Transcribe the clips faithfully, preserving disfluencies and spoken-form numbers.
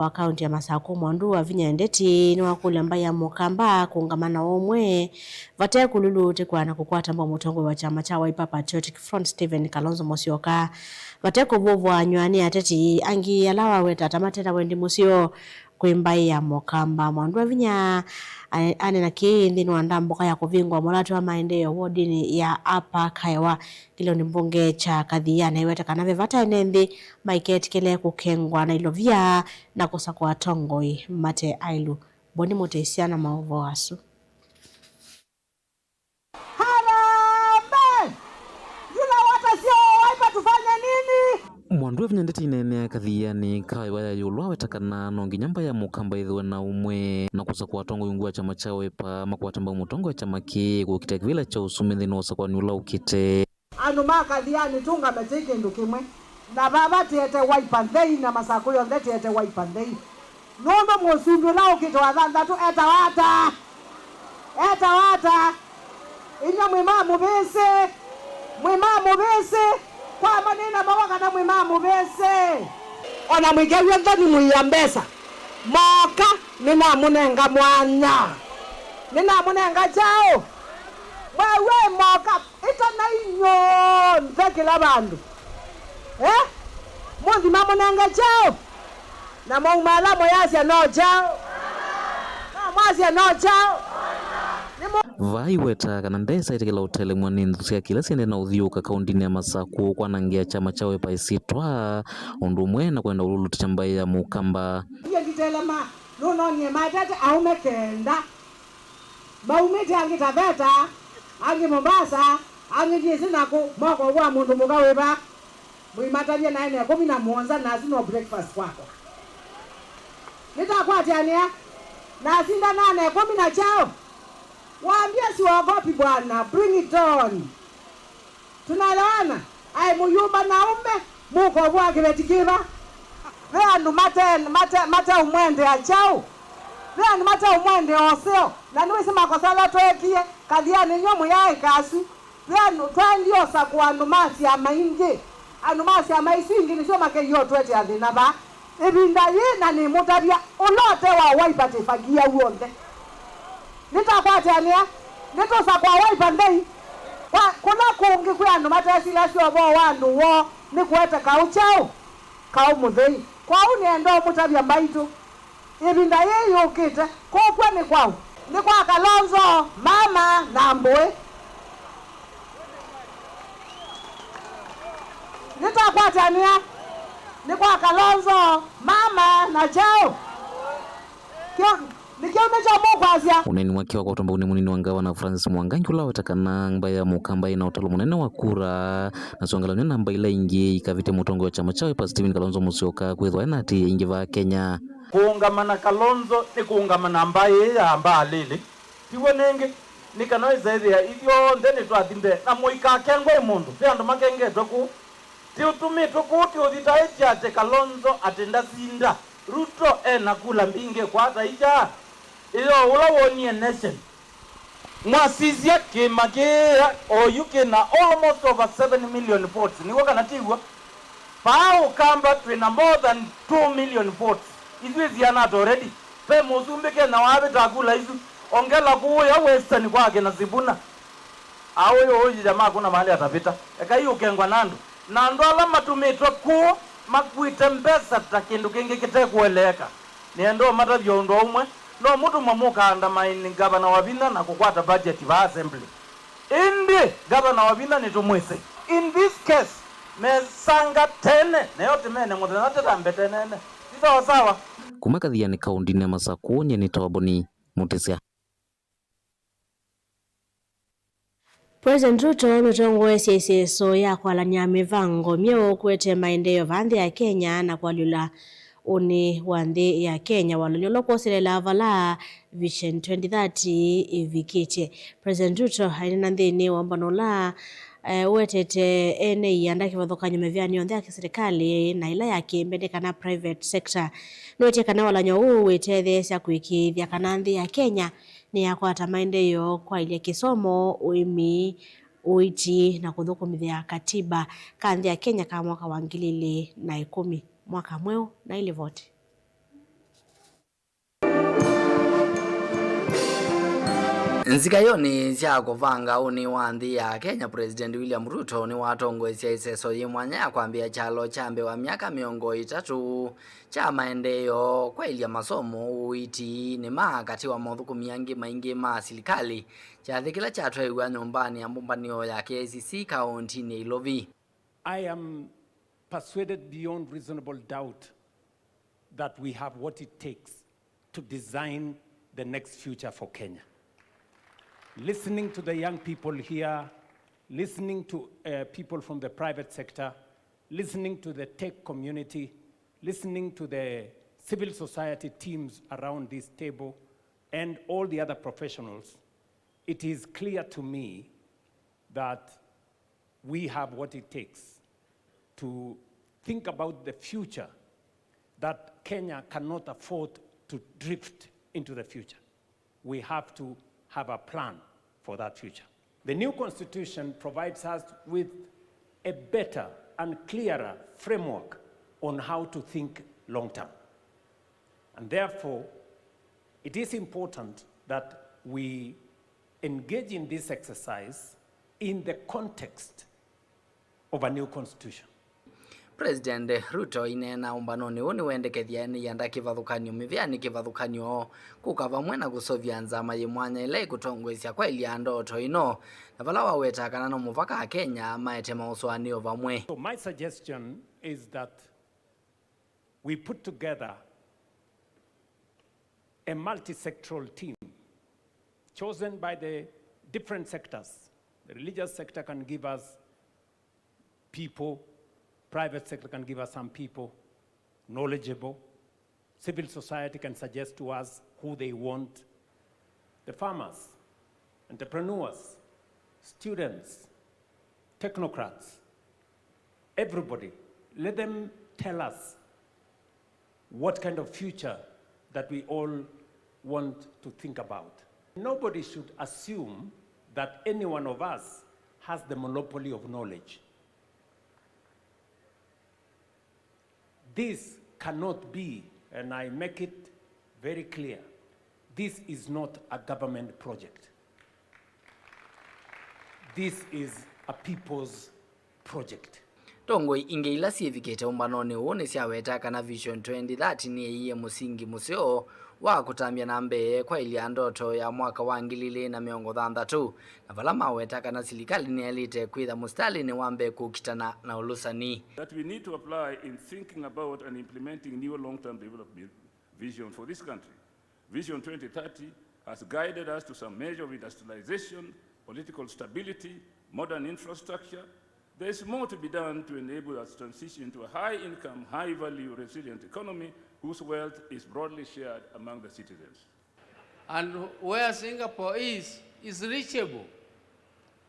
Wa kaunti ya Masakũ, Mwandu Wavinya Ndeti, nĩwakũlya mbaĩ ya Mũkamba kũũngama na ũmwe vate kũlulutĩkwa na kũkwata mbau mũtongoi wa kyama kya Wiper Patriotic Front, Stephen Kalonzo Musyoka, vate kũvũvũanyw'a nĩ ateti angĩ ala waweta ta mate na wendi mũseo kwĩ mbaĩ ya Mũkamba. Mwandu Wavinya a-, aneena kĩĩ nthĩnĩ wa ndambũka ya kũvingũa mũlatĩ wa maendeeo wodinĩ ya Upper Kaewa kĩlĩonĩ mbunge kya Kathiani. Aiweta kana ve vata ene nthĩ maiketĩkĩle kũkengwa na ilovia na kũsakũa atongoi mate aĩlu. Mboni Mũtĩsya na maũvoo asu. Harambee! Yula watasio Wiper tufanye nini? Mwandu Wavinya Ndeti aineenea Kathiani Kaewa ya ĩũlũ aweta kana no nginya mbaĩ ya Mũkamba ĩthĩwe na ũmwe na kũsakũa atongoi ungu wa kyama kya Wiper makwate mbau mũtongoi wa kyama kĩĩ kũkita kĩvĩla kya ũsumbĩ nthĩnĩ wa ũsakũani ũla ũkĩte. Andũ ma Kathiani tũũngame twĩ kĩndũ kĩmwe. Na vava tĩete Wiper nthei, na Masakũ yonthe tĩete Wiper nthei. Nũndũ mũsumbĩ ũla ũkĩte wa thanthatũ etawa ata? Etawa ata? Inyuĩ mwĩ ma mũvĩsĩ? Mwĩ ma mũvĩsĩ? Kwamba nĩ na mawa kana mwĩ ma mũvĩsĩ? O na mwĩkew'a nthoni mũia mbesa. Mooka, nĩnamũnenga mwanya. Nĩnamũnenga kyaũ? Mwew'e, mooka. Ĩtanai nyonthe kĩla vandũ. Eh? Mũthi mamũnenge kyaũ? Na mwauma ala mũyasya no kyaũ? No mwasya no kyaũ? Nĩmũ- Vaa aiweta kana ndesa ĩtĩkĩla ũtelemw'a nĩ nthũ sya kĩla syendee na ũthyũũka kaũndĩnĩ ya Masakũ kwanangĩa kyama kya Wiper ĩsyĩtwa, ũndũ ũmwe na kwenda ũlulutĩkya mbaĩ ya Mũkamba. Iye nditelema, nũnonie matete aũme kenda. Maumĩte angĩ Taveta, angĩ Mombasa, angĩ ndyĩsĩ nakũ, moko wa mũndũ mũka wĩva. Mũimatavya naĩ na ĩkũmi na mũonza, na asu no breakfast kwakwa. Nĩtakwatĩanĩa, na asindanaa na ĩkũmi na kyaũ? Waambie siogopi bwana, bring it on. Tunaelewana? Aĩ mũyũmba na ũme, mũkovũa kĩveti kĩva? Ve andũ mate, mate, mateũmwendea kyaũ? Ve andũ mateũmwendea ũseo? Na nĩwĩsĩ makosa ala tweekie Kathiani nyw'o mũyaĩka asu? Ve andũ twaendie ũsakũa andũ ma syama ingĩ. Andũ ma syama isu ingĩ nĩsyo makeie ũtũetea thĩna vaa. Ĩvinda yĩĩ na nĩmũtavya, ũla ũte wa Wiper tĩfagia w'onthe. Nĩtakwatĩanĩa, nĩtũsakũa Wiper nthei. Kwa, kũla kũngĩ kwĩ andũ matesilasya ũvoo wa andũ woo nĩ kũete kaũ kyaũ, kaũ mũthei. Kwoou nĩenda ũmũtavya mbaitũ. Ĩvinda yĩĩ yũkĩte, kũkw'a nĩ kwaũ? Nĩ kwa Kalonzo, mama, na mbũĩ. Nĩtakwatĩanĩa, nĩ kwa Kalonzo, mama, na kyaũ? Kyo, nĩ kĩu nĩkyo mũkwasya. Ũneeni wake wakwatwa mbau nĩ mũnini wa ngavana Francis Mwangangi, ũla waweta kana mbaĩ ya Mũkamba ĩna ũtalo mũnene wa kura, na syongelany'a na mbaĩ ila ingĩ ikavĩtya mũtongoi wa kyama kya Wiper Stephen Kalonzo Musyoka kwĩthwa ena atĩĩi aingĩ vaa Kenya. Kũũngama na Kalonzo nĩ kũũngama na mbaĩ ĩĩ ya mbaalĩlĩ. Tiw'o nĩngĩ, nĩ kana wĩsaĩthĩa ithyonthe nĩtwathi mbee, na mũikakengwe nĩ mũndũ. Ve andũ makengetwe kũu. Tĩũtũmĩtwe kũu tĩũthitaĩtye atĩ Kalonzo atĩ ndasinda. Ruto e na kula mbingĩ kwata ikya. Ĩyo ũla wonie Nation. Mwasisya kĩĩma kĩĩ oyu kĩ na almost over seven million votes. Nĩw'o kana tiw'o? Vaa Ũkamba twĩ na more than two million votes. Ithyĩ siana already. Ve mũsumbĩ Kenya wavĩta kula isu. Ongela kũũya Western kwa akina Sifuna. Aũyũ ũyĩya makũna malĩ atavĩta. Ekai ũkengwa na andũ. Na andũ ala matũmĩtwe kũũ makuĩte mbesa ta kĩndũ kĩngĩ kĩtekũeleeka. Nĩenda ũmatavya ũndũ ũmwe. No mũtũmwe mũkaandamaini Ngavana Wavinya na kũkwata budget vaa assembly. Ĩndĩ Ngavana Wavinya nĩtũmwĩsĩ. In this case, mesanga tene, nayo tĩmene mũthenya tĩtambe tenene. Ti sawa sawa? Kuma Kathiani kaũndĩnĩ ya Masakũ, nyie nĩtawa Boni Mũtĩsya. President Ruto nũtongoesye ĩseso ya kwalany'a mĩvango myeũ kũete maendeeo vaa nthĩ ya Kenya na kũalyũla ũnĩ wa nthĩ ya Kenya. Walany'o ũla kwoseleelaa vala Vision twenty thirty ĩvikĩtye. President Ruto aineena nthĩnĩ wa ũmbano ũla, eh, ũwetete ene ianda kĩvathũkany'o mĩvĩanĩ yonthe ya kĩsilikalĩ na ĩla ya kĩmbene kana private sector. Nĩwetie kana walany'o ũũ wĩtetheesya kũĩkĩĩthya kana nthĩ ya Kenya nĩyakwata maendeeo kwaĩlya kĩsomo, ũĩmi, ũiiti, na kũthũkũmĩthya katiba ka nthĩ ya Kenya ka mwaka wa ngili ilĩ na ĩkũmi, mwaka mweũ na ilivoti. Nzikayonĩ sya kũvanga ũnĩ wa nthĩ ya Kenya, President William Ruto nĩwatongoesya ĩseso yĩ mwanya ya kwambĩĩa kyalo kya mbee wa myaka mĩongo ĩtatũ kya maendeeo, kwaĩlya masomo, ũiiti, nĩma katĩ wa mothũkũmi angĩ maingĩ ma silikalĩ, kyathĩ kĩla kyatwaĩw'a nyũmbanĩ ya mbũmbanĩo ya K I C C kaũntinĩ ya Ilovi. I am persuaded beyond reasonable doubt that we have what it takes to design the next future for Kenya. Listening to the young people here, listening to, uh, people from the private sector, listening to the tech community, listening to the civil society teams around this table, and all the other professionals, it is clear to me that we have what it takes to think about the future, that Kenya cannot afford to drift into the future. We have to have a plan for that future. The new constitution provides us with a better and clearer framework on how to think long term. And therefore, it is important that we engage in this exercise in the context of a new constitution. President Ruto aineena ũmbanonĩ ũũ nĩwendekethya ene ianda kĩvathũkany'o mĩvĩanĩ kĩvathũkany'o, kũka vamwe na kũseũvya nzama yĩ mwanya ĩla ĩkũtongoesya kwaĩlya ndoto ĩno, na vala waweta kana no mũvaka Akenya maete maũsũanĩo vamwe. So my suggestion is that we put together a multi-sectoral team chosen by the different sectors. The religious sector can give us people, private sector can give us some people, knowledgeable. Civil society can suggest to us who they want. The farmers, entrepreneurs, students, technocrats, everybody, let them tell us what kind of future that we all want to think about. Nobody should assume that any one of us has the monopoly of knowledge. This cannot be, and I make it very clear, this is not a government project. This is a people's project. Ndongoi ingĩ ila syĩvikĩte ũmbanonĩ ũũ nĩsyaweta kana Vision twenty thirty nĩyĩie mũsingi mũseo wa kũtambya na mbee kwaĩlya ndoto ya mwaka wa ngili ilĩ na mĩongo thanthatũ, na vala maweta kana silikalĩ nĩyaĩlĩte kwĩtha mũsitalĩnĩ wa mbee kũkitana na ũlũsani. That we need to apply in thinking about and implementing new long-term development vision for this country. Vision twenty thirty has guided us to some measure of industrialization, political stability, modern infrastructure. There is more to be done to enable us transition to a high-income, high-value, resilient economy whose wealth is broadly shared among the citizens. And where Singapore is, is reachable.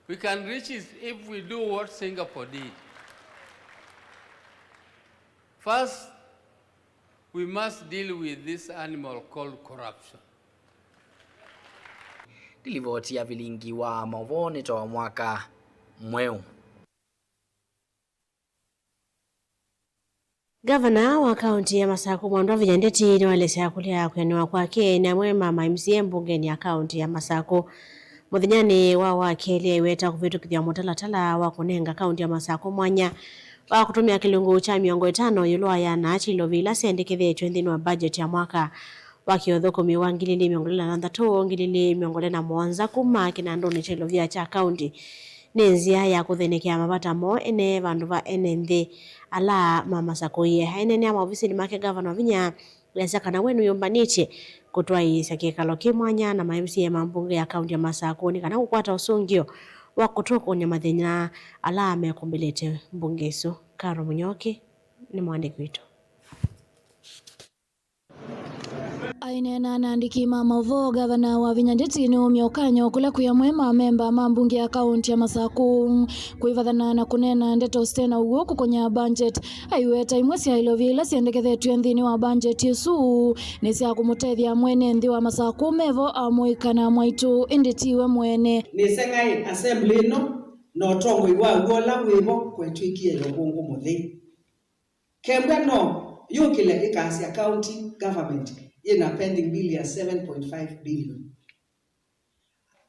We can reach it if we do what Singapore did. First, we must deal with this animal called corruption. Nĩ livoti ya vilingi wa maũvoo nĩ ta wa mwaka mweũ. Ngavana wa kaũntĩ ya Masakũ, Mwandũ wa Vinya Ndeti, nĩwaelesya kũlea kwĩanĩwa kwake na amwe ma ma M C A mbungenĩ ya kaũntĩ ya Masakũ. Mũthenyanĩ wa Wakelĩ aiweta kũvĩtũkĩthya mũtalatala wa kũnenga kaũntĩ ya Masakũ mwanya wa kũtũmĩa kĩlungu kya mĩongo ĩtano ĩũlũ wa yana kya ilovi ila syendekethetw'e nthĩnĩ wa budget ya mwaka wa kĩũthũkũmi wa ngili ilĩ mĩongo ĩlĩ na thanthatũ, ngili ilĩ mĩongo ĩlĩ na mũonza kuma kĩnandũnĩ kya ilovia kya kaũntĩ. Nĩ nzĩa ya kũthenekea mavata moo ene vandũ va ene nthĩ ala mamasakũie. Aineenea maovisinĩ make, Ngavana Wavinya easya kana we nĩwĩyũmbanĩtye kũtwaĩĩsya kĩkalo kĩ mwanya na ma M C A ma mbunge ya kaũntĩ ya Masakũ nĩ kana kũkwata ũsũngĩo wa kũtũkũny'a mathĩna ala mekũmbĩlĩte mbunge ĩsu. Caro Mũnyoki nĩ mũandĩki witũ. Aineena na andĩki ma maũvoo, Ngavana Wavinya Ndeti nĩwaumya ũkany'o kũla kwĩ amwe ma amemba ma mbunge ya kaũntĩ ya Masakũ kwĩvathana na kũneena ndeto site na ũw'o kũkony'a budget. Aiweta imwe sya ilovi ila syendekethetw'e nthĩnĩ wa budget ĩsu nĩ sya kũmũtethya mwene nthĩ wa Masakũ mevo amũika na mwaitũ, ĩndĩ ti we mwene. Nĩseng'ae assembly ĩno na ũtongoi wa w'o ũla wĩ vo kwetw'ĩkie ya ũvũngũ mũthei. Kembwa no yũkĩle ĩkasya county government yĩna pending bill ya seven point five billion.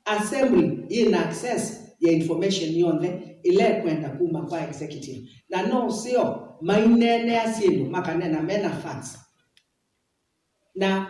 Assembly yĩna access ya information yonthe ĩla ĩkwenda kuma kwa executive, na no seo maineenea syĩndũ, makanena mena facts. Na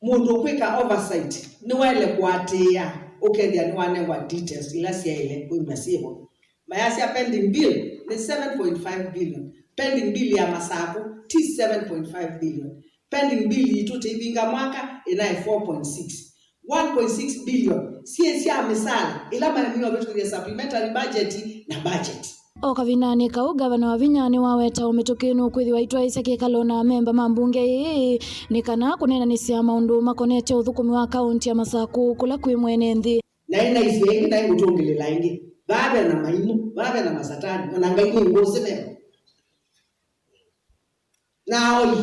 mũndũ ũkwĩka oversight nĩwaĩle kũatĩĩa ũkethĩa nĩwanengwa details ila syaĩle kwĩw'a syĩvo. Mayasya pending bill nĩ seven point five billion. Pending bill ya Masaku ti seven point five billion. Pending bill yitũ tĩivinga mwaka ĩnaĩ four point six. One point six billion syĩ sya mĩsala ĩla maemie ũvĩtũkĩthya supplementary budget na budget. O kavindanĩ kau, ngavana Wavinya nĩwaweta ũmĩtũkĩ nũkwĩthĩwa aitwaĩĩsya kĩkalo na amemba ma mbunge ĩĩ nĩ kana kũneenanĩsya maũndũ makonetye ũthũkũmi wa kaũnti ya Masaku kũla kwĩ mwene nthĩ. Naĩ naisye ĩngĩ, naĩ ngũtũngĩlĩla ĩngĩ, vaa ve na maimũ, vaa ve na masatani, ona Ngai nĩ ngũsĩ veva. Na aoi,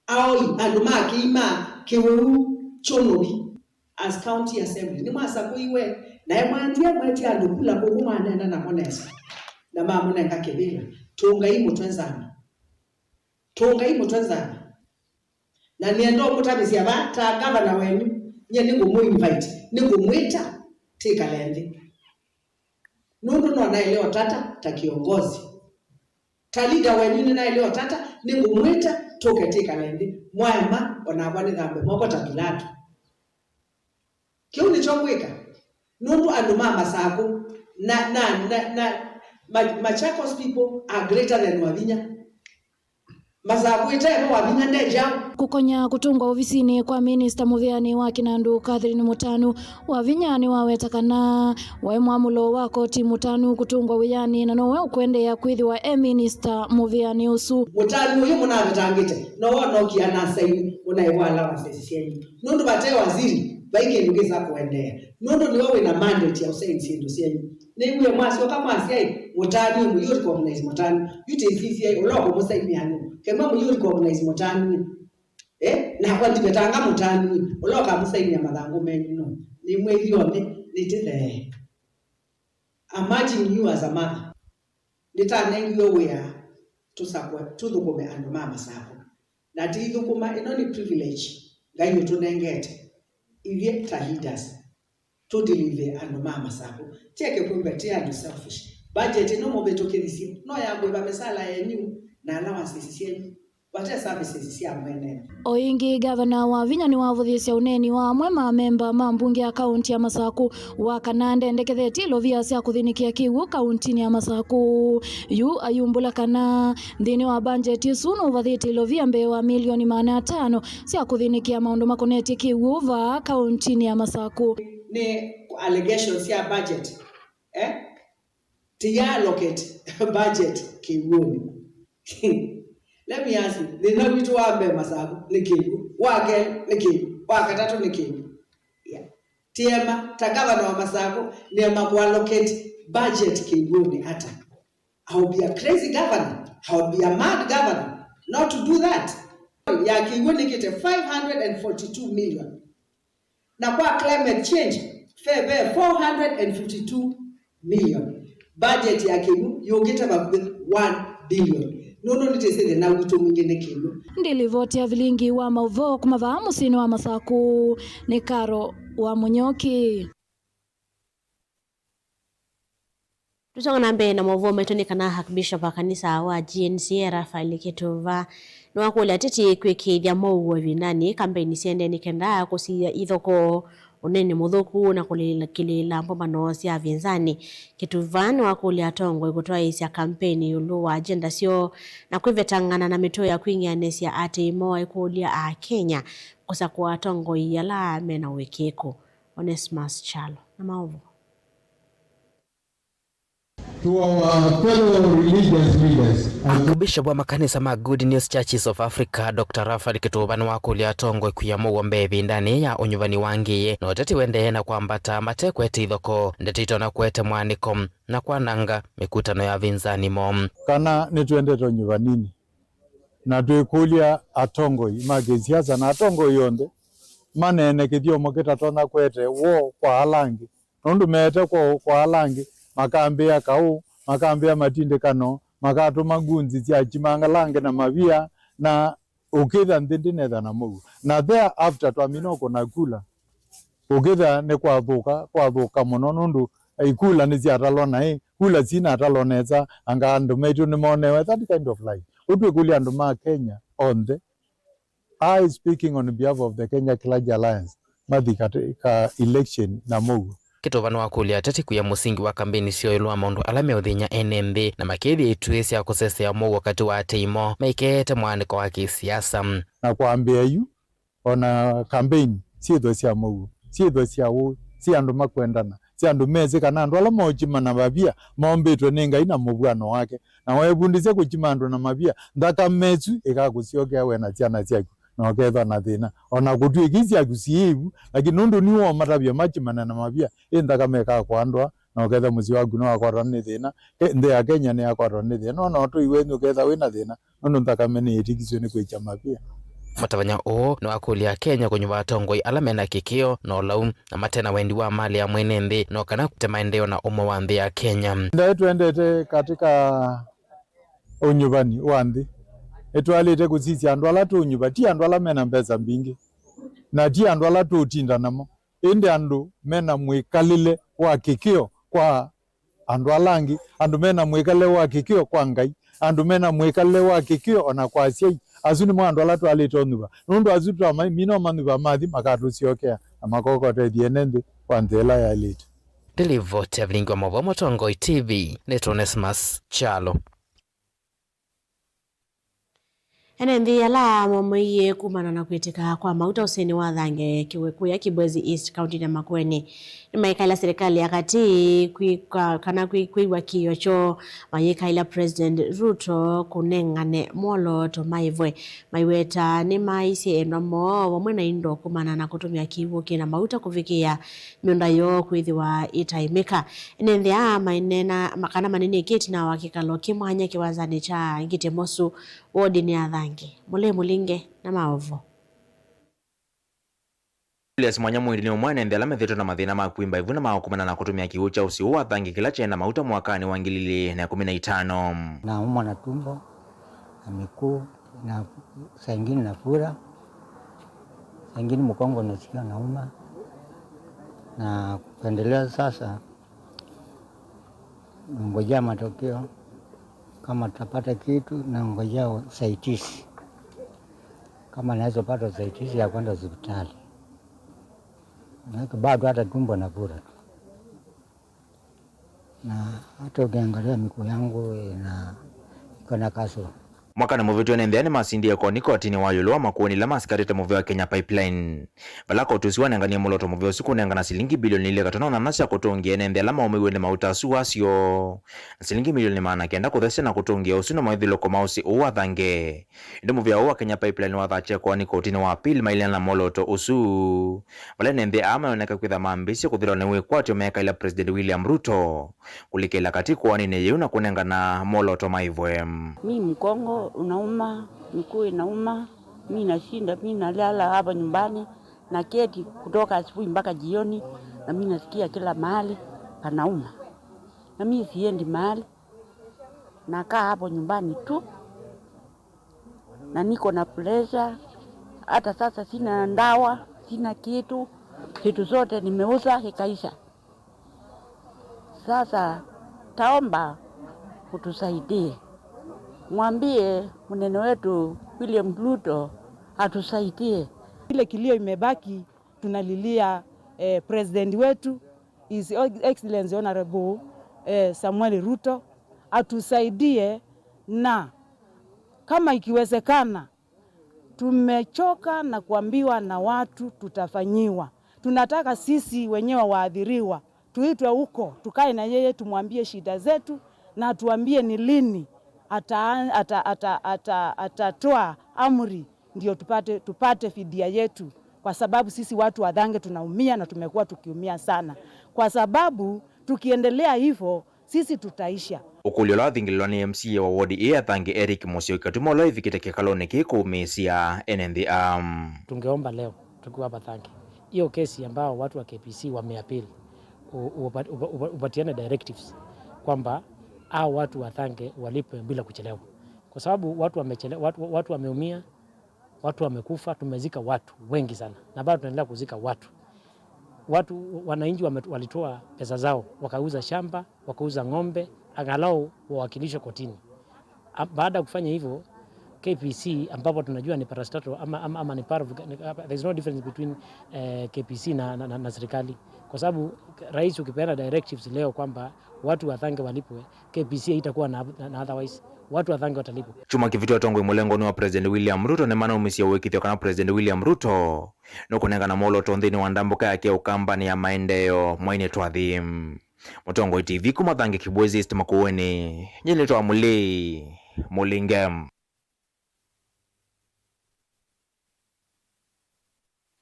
aoi, andũ ma kĩima, kĩwĩu, kyũnũvi, as county assembly nĩmwasakũiwe, naĩ mwaendie mwetie andũ kula kũkũ, mwaneena namo nesa, na mamũnenga kĩvĩla. Tũngai mũtwe nzama, tũngai mũtwe nzama. Na nĩenda ũmũtavĩsya vaa, ta ngavana wenyu, nyie nĩngũmũ invite, nĩngũmwĩta twĩkale nthĩ, nũndũ no naĩle ũtata ta kĩongozi. Ta leader wenyu nĩnaĩle ũtata, nĩngũmwĩta tũke twĩkale nthĩ. Mwaema, o nakwa nĩthambe moko ta Pilato. Kĩu nĩkyo ngwĩka, nũndũ andũ ma Masakũ na, na, na, na Ma-, Machakos people are greater than Wavinya. Masakũ ĩte vo, Wavinya nde njaũ. Kũkonya kũtũngwa ovisinĩ kwa minista mũvĩanĩ wa kĩnandũ Catherine Mũtanu, Wavinya nĩwaweta kana waĩ mwamũlo wa koti Mũtanu kũtũngwa wĩanĩ na nowe ũkũendeea kwĩthĩwa e minista mũvĩanĩ ũsu. Mũtanu ũyũ mũnavetangĩte, nowe ũnookie anasaini, mũnaĩwa allowances syenyu. Nũndũ vate waziri, vai kĩndũ kĩsa kũendeea. Nũndũ nĩwe wĩna mandate ya ũsaini syĩndũ syenyu. Nĩw'ie mwasyoka mwasya, "Ĩ, Mũtanu, ĩ, mũyũ recognize Mũtanu." Yu tĩsisye, ũla ũkũmũsainia nũ? Kemwe mũyũ recognize Mũtanu, ĩ? Eh, nakwa ndivetanga Mũtanu, ĩ, ũla ũkamũsainia mathangũ menyu nũ? Nĩmwĩthi onthe, nĩtĩthee. I'm urging you as a mother. Nĩtanengiwe wĩa tũsakwe, tũthũkũme andũ ma Masakũ. Na tĩithũkũma, ĩno nĩ privilege Ngai ũtũnengete ithyĩ ta leaders. Tũdelive andũ ma Masakũ. Kyeke kumbe ti andũ selfish. Budget ĩno mũvĩtũkĩthisye no ya kũĩva mĩsala yenyu na allowances syenyu. Vate services sya mwene nthĩ. O ĩngĩ, ngavana Wavinya nĩwavũthĩĩsya ũneeni wa amwe ma amemba ma mbunge ya kaũnti ya Masakũ wa kana ndendekethetye ilovia sya kũthĩnĩkĩa kĩw'ũ kaũntinĩ ya Masakũ. Yu ayumbũla kana nthĩnĩ wa mbanjeti ĩsu nũvathĩte ilovia mbee wa milioni maana atano sya kũthĩnĩkĩa maũndũ makonetye kĩw'ũ vaa kaũntinĩ ya Masakũ. Nĩ allegations sya budget, eh? Tĩya allocate budget kĩw'ũnĩ. Let me ask you, thĩna witũ wa mbee Masakũ nĩ kĩw'ũ, wa kelĩ nĩ kĩw'ũ, wa katatũ nĩ kĩw'ũ. Yeah. Tĩema, ta gavana wa Masakũ, nĩema kũ allocate budget kĩw'ũnĩ ata? I will be a crazy governor, I will be a mad governor not to do that. Ya kĩw'ũ nĩkĩte five hundred and forty-two million. Na kwa climate change, ve, ve four hundred and fifty-two million. Budget ya kĩw'ũ yũkĩte vakuvĩ one billion. Nũndũ nĩtĩsĩ thĩna witũ mwingĩ nĩ kĩw'ũ. Ndĩ livoti ya vilingi wa maũvoo kuma vaa mũsyĩnĩ wa Masakũ nĩ Karo wa Mũnyoki. Tũsonga na mbee na maũvoo maitũ nĩ kana Archbishop wa kanisa wa G N C A Raphael Kĩtuva nĩwakũlya ateti kwĩkĩĩthya mũuo ĩvindanĩ kambeini syendee nĩ kenda kũsiĩĩa ithokoo ũneeni mũthũku na kũlĩlĩĩla mbũmbano sya avĩnzani. Kĩtuva nĩwakũlya atongoi kũtwaĩĩsya kambeini ĩũlũ wa agenda syoo na kwĩvetangana na mĩtuo ya kwing'anĩsya atĩĩ moo, aikũlya Akenya kũsakũa atongoi ala mena ũĩkĩĩku. Onesmus Kyalo na maũvoo. To our fellow religious leaders. Archbishop wa makanisa ma Good News Churches of Africa, Doctor Raphael Kĩtuva nĩwakũlya atongoi kwia mũuo mbee ĩvindanĩ ya ũnyuvani wa ngĩĩ na ũteti wendee na kwambata mate kwete ithokoo, ndeto itonya kũete mwanĩko na kwananga mĩkutano ya avĩnzani moo. Kana nĩtwendete ũnyuvaninĩ, na twĩkũlya atongoi ma kĩsiasa na atongoi onthe maneene kĩthyomo kĩtatonya kũete woo kwa ala angĩ. Nũndũ meete kwa, kwa ala angĩ, makambĩa kaũ, makambĩa matindĩkano, makatũma ngunzi sya chimangala angĩ na mavia, na ũkĩtha nthĩ ndĩnetha na mũuo. Na thereafter twamina ũkũna kula, Ũkĩthĩa nĩ kwathũka, kwathũka mũno nũndũ ikula nĩsyatalwa naĩ, kula sinatalwa nesa, anga andũ maitũ nĩmonewe, that kind of life. Ũtwĩkũlya andũ ma Kenya onthe, I speaking on behalf of the Kenya Clergy Alliance, mathi katĩ ka election na mũuo. Kĩtũva nĩwakũlya ateti kwĩa mũsingi wa kambeini syoo ĩũlũ wa maũndũ ala meũthĩny'a ene nthĩ, na makĩthya ituĩ sya kũsesea mũuo katĩ wa atei moo maikete mwaanĩko wa kĩsiasa. Na kwambĩa yu, o na kambeini syĩthwe sya mũuo, syĩthwe sya ũĩ, sya andũ makwendana, sya andũ mesĩ kana andũ ala mookyima na mavia mombĩtwe nĩ Ngai na mũvw'ano wake, na weevundĩsya kũkyima andũ na mavia, nthakame ĩsu ĩkakũsyokea we na syana syaku, na ũkethwa na thĩna. O na kũtw'ĩka syaku syĩ ĩvu, lakini nũndũ nĩwoomatavya makyimane na mavia, ĩ nthakame ĩkakwandũa, na ũkethĩa mũsyĩ waku nĩwakwatwa nĩ thĩna, Ke-, nthĩ ya Kenya nĩyakwatwa nĩ thĩna, no, no tũi wenyu ũkethĩa wĩ na thĩna, nũndũ nthakame nĩyĩtĩkisw'e nĩ kwĩkya mavia. Mũtavany'a ũũ nĩwakũlya Akenya kũnyuva atongoi ala mena kĩkĩo na ũlau, na mate na wendi wa mali ya mwene nthĩ, no kana kũte maendeeo na ũmwe wa nthĩ ya Kenya. Ndaĩ twendete katika ũnyuvani wa nthĩ, nĩtwaĩlĩte kũsisya andũ ala tũũnyuva, ti andũ ala mena mbesa mbingĩ, na ti andũ ala tũũtinda namo, ĩndĩ andũ mena mwĩkalĩle wa kĩkĩo kwa andũ ala angĩ, andũ mena mwĩkalĩle wa kĩkĩo kwa Ngai, andũ mena mwĩkalĩle wa kĩkĩo o na kwa asyai. Asu nĩmo andũ ala twaĩlĩte ũnyuva, nũndũ asu twamamina ũmanyuva mathi makatũsyokea na makokotethya ene nthĩ kwa nzĩa ĩla yaĩlĩte. Ndĩlivoti ya vilingi wa maũvoo Mũtongoi T V, nĩtwa Onesmus Kyalo. Ene nthĩ ala momĩie kumana na kwĩtĩka kwa mauta ũsĩnĩ wa Thange kĩw'ũ kũya Kibwezi East, kauntinĩ ya Makueni, nĩmaikaĩla silikalĩ ya katĩ kwĩ-, ka-, kana kwĩ-, kwĩw'a kĩĩo kyoo mayĩkaĩla President Ruto kũnengane mwolooto maĩvwe. Maiweta nĩmaaisye endwa moo vamwe na indo kumana na kũtũmĩa kĩw'ũ kĩna mauta kũvikĩa mĩũnda yoo kwĩthĩwa ĩtaĩmĩka. Ene nthĩ aa maineena ma-, kana manenekĩti na wa kĩkalo kĩ mwanya kĩwanzanĩ kya Ngitĩ Mosu, wodinĩ ya Thange. Mũlei Mũlinge na maũvoo. Julius Mwanya Mwindi nĩ ũmwe ene nthĩ ala methĩĩtwe na mathĩna ma kwimba ĩvu na maũkumana na kũtũmĩa kĩw'ũ kya ũsĩ ũũ wa Thange kĩla kyaĩ na mauta mwakanĩ wa ngili ilĩ na ĩkũmi na itano. Naumwa na tumbo na miguu, na saa ingine nafura, saa ingine mgongo nasikia nauma, na kuendelea sasa, nangojea matokeo. Kama tutapata kitu, nangojea usaidizi. Kama naweza pata usaidizi ya kwenda hospitali. Maana bado hata tumbo nafura tu. Na hata ukiangalia miguu yangu ina-, iko na kasoro. Mwakanĩ mũvĩtu ene nthĩ aa nĩmasindie koni kotinĩ wa ĩũlũ wa Makueni ĩla masikatĩte mũvea wa Kenya Pipeline, vala koti ũsu wanenganie mwolooto mũvea ũsu kũnengana silingi bilioni ilĩ katono na nana sya kũtũngĩa ene nthĩ ala maũmĩw'e nĩ mauta asu wasyo, na silingi milioni maana kenda kũthesya na kũtũngĩa ũsu na maĩthũlũko ma ũsĩ ũũ wa Thange. Ĩndĩ mũvea ũũ wa Kenya Pipeline wathatie koani kotinĩ wa appeal mailĩana na mwolooto ũsu, vala ene nthĩ aa mayoneka kwĩtha mambĩĩsye kũthĩlwa nĩ wĩkwatyo meekaĩla President William Ruto kũlikĩla katĩ koaninĩ yĩu na kũnengana mwolooto maĩvwe. Mi mgongo unauma, miguu inauma, mi nashinda, mi nalala hapa nyumbani, naketi kutoka asubuhi mpaka jioni, na mi nasikia kila mahali panauma. Na mi siendi mahali, nakaa hapo nyumbani tu, na niko na pressure. Hata sasa sina dawa, sina kitu, vitu zote nimeuza ikaisha. Sasa taomba utusaidie, mwambie mnene wetu William Ruto atusaidie. Ile kilio imebaki, tunalilia, eh, president wetu, His Excellency Honorable, eh, Samuel Ruto, atusaidie, na kama ikiwezekana, tumechoka na kuambiwa na watu tutafanyiwa. Tunataka sisi wenyewe waathiriwa tuitwe huko, tukae na yeye, tumwambie shida zetu, na atuambie ni lini ata-, ata-, ata-, ata-, atatoa amri ndio tupate, tupate fidia yetu, kwa sababu sisi watu wa Thange tunaumia na tumekuwa tukiumia sana, kwa sababu tukiendelea hivyo, sisi tutaisha. Ũkũlyo ũla wathingĩlĩlwa nĩ M C A wa wodi ĩĩ ya Thange, Eric Mũsyoki, katuma ũla wĩvikĩte kĩkalonĩ kĩĩ kũũmĩĩsya ene nthĩ aa. Tungeomba leo tukiwa hapa Thange, hiyo kesi ambao watu wa K P C wameappeal, u-, upa-, upa-, upa-, upatiane directives kwamba hao watu wa Thange walipwe bila kuchelewa, kwa sababu watu wamechele-, watu, watu wameumia, watu wamekufa, tumezika watu wengi sana na bado tunaendelea kuzika watu. Watu, wananchi wame-, walitoa pesa zao, wakauza shamba, wakauza ng'ombe, angalau wawakilishwe kotini. A-, baada ya kufanya hivyo, K P C, ambapo tunajua ni parastatal ama, ama, ama ni parav-, ni, there is no difference between, eh, K P C na, na, na, na serikali, kwa sababu rais ukipeana directives leo kwamba watu wa Thange walipwe, K P C haitakuwa na, na, na otherwise, watu wa Thange watalipwa. Kyumwa kĩvĩtu, atongoi mũlengoni wa President William Ruto nĩmanaumisye ũĩkĩĩthyo kana President William Ruto nũkũnengana mwolooto nthĩnĩ wa ndambũka yake ya ũkambani ya maendeeo mwainĩ twathi. Mũtongoi T V kuma Thange Kibwezi East Makueni, nyie nĩtwa Mũlĩ Mũlinge.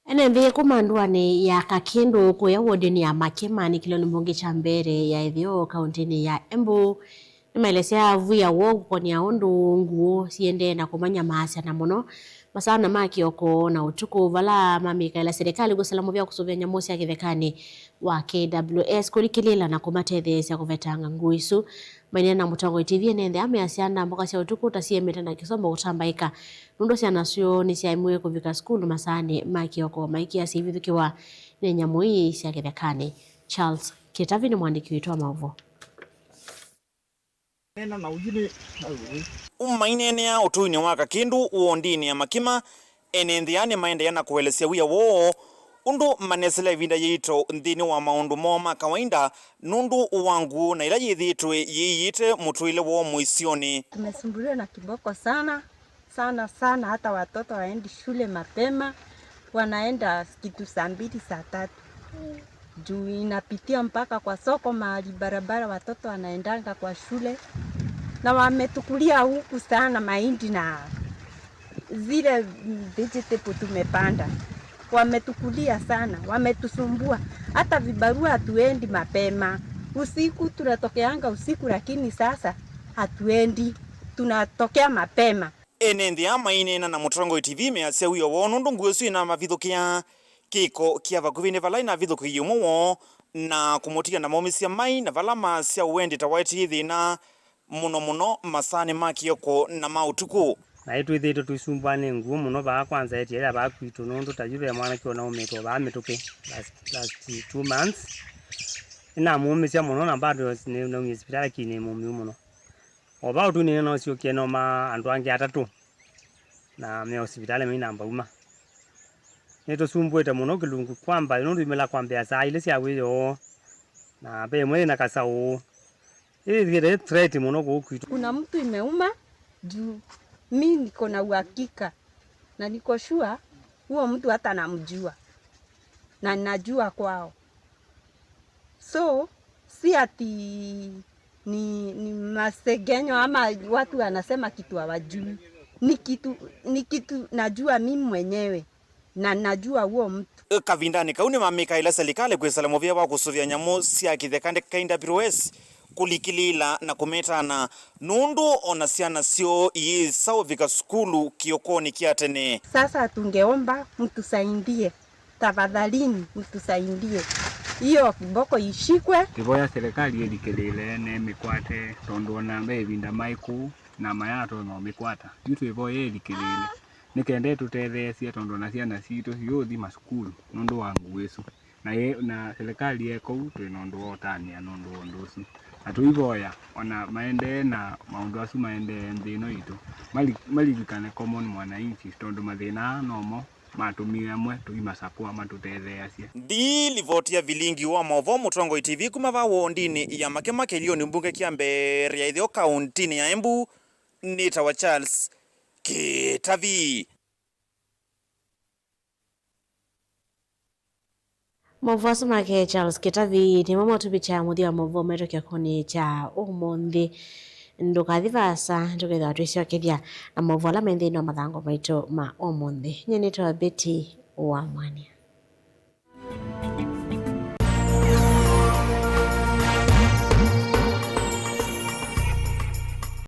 Ene nthĩ kuma ndũanĩ ya Kakĩndũ kũya wodinĩ ya Makĩma nĩ kĩlonĩ mbunge kya mbee ya ĩtheo kaũntĩnĩ ya Embu nĩmaelesya wia woo kũkonĩa ũndũ ngũũ siendee na kũmanyamaasya na mũno masaa ma kĩoko na ũtukũ, vala mamĩkaĩla silikalĩ kwĩsĩla mũvea kũsũvĩa nyamũ sya kĩthekanĩ wa K W S kũlikĩlĩĩla na kũmatetheesya kũvetanga ngũũ isu. Maineena na Mũtongoi T V ene nthĩ aa measya ndambũka sya ũtukũ ta siemete na kĩsomo kũtambaĩka, nũndũ syana syoo nĩsyaemiwe kũvika sukulu masaanĩ ma kĩoko maikĩasya ivithũkĩwa nĩ nyamũ ii sya kĩthekanĩ. Charles Kĩtavi nĩ mũandĩki witũ wa maũvoo. Maineenea ũtũinĩ wa Kakĩndũ wodinĩ ya Makĩma, ene nthĩ aa nĩmaendeea na kũelesya wia woo ũndũ manesĩla ĩvinda yĩito nthĩnĩ wa maũndũ moo ma kawaida nũndũ wa ngũũ na ĩla yĩthĩĩtwe yĩiĩte mũtũĩle woo mũisyonĩ. Tumesumbuliwa na kiboko sana, sana, sana, hata watoto waendi shule mapema, wanaenda kitu saa mbili, saa tatu. Juu inapitia mpaka kwa soko, mahali barabara watoto wanaendanga kwa shule. Na wametukulia huku sana mahindi na zile vegetable tumepanda. Wametukulia sana, wametusumbua. Hata vibarua hatuendi mapema. Usiku tunatokeanga usiku, lakini sasa hatuendi. Tunatokea mapema. Ene nthĩ aa maineena na Mũtongoi T V measya wia woo nũndũ ngũũ ĩsu ĩnamavithũkĩa kĩko kya vakuvĩ nĩ vala ĩnavithũkĩie ũmwe woo na kũmũtiga na maũmĩsya mai na vala maasya ũendi ta waetie thĩna mũno mũno masaanĩ ma kĩoko na ma ũtukũ. Na ĩtwĩthĩĩtwe tũisumbwa nĩ ngũũ mũno vaa kwanza ĩtia ya vaa kwitũ, nũndũ ta yu ve mwanake ũnaumĩtwe vaa mĩtũkĩ last, last two months. Nĩnamũũmĩsya mũno na bado nĩ-, naumie sivitalĩ lakini nĩ mũmĩu mũno. O vau tu nĩnĩnoosie ũkĩe noma andũ angĩ atatũ, na me o sivitalĩ mainamba uma. Nĩtũsumbũĩte mũno kĩlungu kwamba, nũndũ imela kwambĩa saa ilĩ sya wĩoo, na ve ĩmwe yĩna kasaũ. Ĩthĩĩte threat mũno kũu kwitũ. Kuna mtu imeuma juu, mi niko na uhakika, na niko sure huo mtu hata namjua, na najua kwao. So, si ati ni, ni masengenyo ama watu wanasema kitu hawajui. Ni kitu, ni kitu najua mimi mwenyewe, na najua huo mtu. Kavindanĩ kau nĩmamĩkaĩla silikalĩ kwĩsĩla mũvea wa kũsũvĩa nyamũ sya kĩthekanĩ K W S kũlikĩlĩĩla na kũmetana, nũndũ o na syana syoo iyĩsa ũvika sukulu kĩokonĩ kya tene. Sasa tungeomba mtusaidie. Tafadhalini, mtusaidie. Hiyo kiboko ishikwe. Tũivoya silikalĩ ĩlikĩlĩĩle na ĩmĩkwate, tondũ o na ve ĩvinda maĩ kũu na mayatonya ũmĩkwata. Yu tũivoya ĩlikĩlĩĩle. Nĩ kenda ĩtũtetheesye, tondũ o na syana sitũ siũthi masukulu nũndũ wa ngũũ ĩsu. Na yĩ, na silikalĩ ye kũu, twĩ na ũndũ wa ũtanĩa nũndũ wa ũndũ ũsu. Na tũivoya o na maendee na maũndũ asu maendee nthĩ ĩno yitũ, mali-, malilikane common mwananchi, tondũ mathĩna aa nomo matũmie amwe tũimasakũa matũtetheeasye. Ndilivoti ya vilingi wa maũvoo Mũtongoi T V kuma vaa wondinĩ ya Makema kĩlĩonĩ mbunge kya mbee ya ĩtheo kaũntĩnĩ ya Embu, nĩtawa Charles Kĩtavi. Maũvoo asu make Charles Kĩtavi nĩmo matũvikya mũthya wa maũvoo maitũ kĩokonĩ kya ũmũnthĩ. Ndũkathi vaasa, tũkethĩwa twĩsyokethya na maũvoo ala me nthĩnĩ wa mathangũ maitũ ma ũmũnthĩ. Nyie nĩtawa Betty wa Mwania.